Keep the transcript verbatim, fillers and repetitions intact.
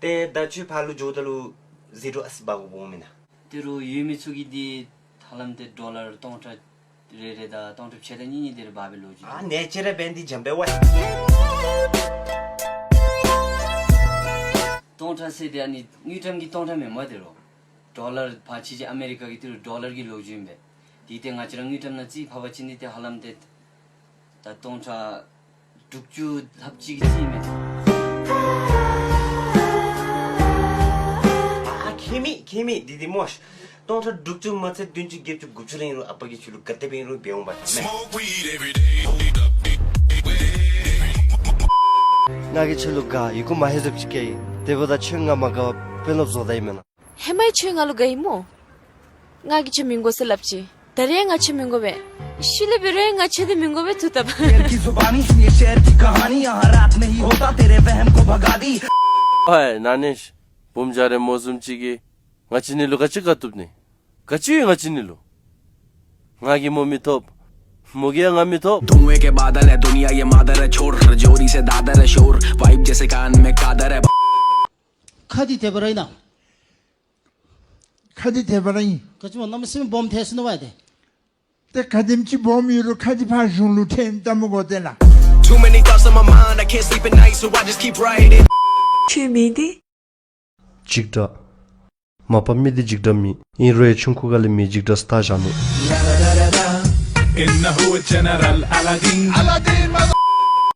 ཏེ་ད་ཁྱོད་ཕར་ལུ་འགྱོཝ་ད་ལུ་ཟི་རོ་ཨ་ཙི་འབག་དགོཔ་འོང་མེན་ན། ཏི་རུ་ཡོད་མི་ཚུ་གིས་འདི་ཧ་ལམ་ཏེ་ཌོ་ལར་སྟོང་ཕྲག་རེ་རེ་དང་སྟོང་ཕྲག་ཕྱེད་དང་གཉིས་གཉིས་དེ་རེ་འབག་སྦེ་ལོག་འགྱོ། ཨ་ནེ་ཅ་ར་བན་འདི་འཇམ་པའི་ཝའི། སྟོང་ཕྲག་ཟེར་དེ་ཨ་ནི་དངུལ་ཀྲམ་གྱི་སྟོང་ཕྲག་མེན་མས་ཏི་རུ། ཌོ་ལར་ཕར་ཕྱི་ཅིག་ཨ་མེ་རི་ཀ་གི་ཏི་རུ་ཌོ་ལར་གྱི་ལོ་རྒྱུས་ཨིན་པས། དེ་ཏེ་ང་བཅས་ར་དངུལ་ཀྲམ་ནང་རྩིས་ཕབ་པ་ཅིན་ཏེ་ཧ་ལམ་ཏེ་ད་སྟོང་ཕྲག་དྲུག་ཅུ་ལྷགཔ་ཅིག་གི་རྩིས་མས། ཨ་ཁྱད་མེད་ཁྱད་མེད་འདི་འདི་སྨོ་ཤ། སྟོང་ཕྲག་དྲུག་ཅུ་མ་ཚད་བདུན་ཅུ་བརྒྱད་ཅུ་དགུ་བཅུ་རེ་ཨིན་རུང་ཨ་པ་གིས་ཁྱོད་ལུ་ག་དེ་སྦེ་ཨིན་རུང་འབད་འོང་པ་མས། ང་གིས་ཁྱོད་ལུ་དགའ་ཡི་གུ་མ་ཧེ་ཟེབ་ཅིག་བཀལ་ཡི། དེ་འབདཝ་ད་ཁྱོད་ང་མ་དགའ་བར་དཔོན་སློབ་བཟོ་ད་ཡི་མེན་ན། ཧེ་མ་ཡང་ཁྱོད་ང་ལུ་དགའ་ཡི་སྨོ། ང་གིས་ཁྱོད་མི་དགོ་ཟེར་སླབ་ཅི། ད་རེས་ཡང་ང་ཁྱོད་མི་དགོ་པས། ཤུལ་ལས་འབད་རུང་ཡང་ང་ཁྱོད་འདི་མི་དགོ་པས་ཐུགས་བཏབ། ཨའེ་ན་ནིང་བུམོ་འཇའ་རིསམོ་བཟུམ་ཅིག་གིས་ང་བཅས་གཉིས་ལུ་ག་ཅི་དགའ་བཏུབ་ནི། ག་ཅི་ཡོད་ང་བཅས་གཉིས་ལུ། ང་གིས་མོ་མི་ཐོབ། མོ་གིས་ཡང་ང་མི་ཐོབ། ཁ་འདི་དེ་སྦེ་ར་ཨིན་ན། ཁ་འདི་དེ་སྦེ་ར་ཨིན། ག་ཅི་སྨོ་གནམ་མེད་ས་མེད་སྦོམ་ཐལ་སོ་ནུག་པ་ཏེ། ཏེ་ག་དེམ་ཅིག་སྦོམ་ཡོད་རུང་ཁ་འདི་ཕར་གཞུང་ལུ་འཐེན་བལྟ་མི་དགོ་ཏེ་ལགས། Too many thoughts on my mind, I can't sleep at night, so I just keep writing. ཁྱོད་མིང་འདི། འཇིགས་སྒྲ། མ་པ་མི་འདི་འཇིགས་སྒྲ་མེད། ཨིན་རུང་ཡང་ཆུང་ཀུ་སྒང་ལས་མི་འཇིགས་སྒྲ་སྟ་བཞག་ནུག། إنه الجنرال ألادين.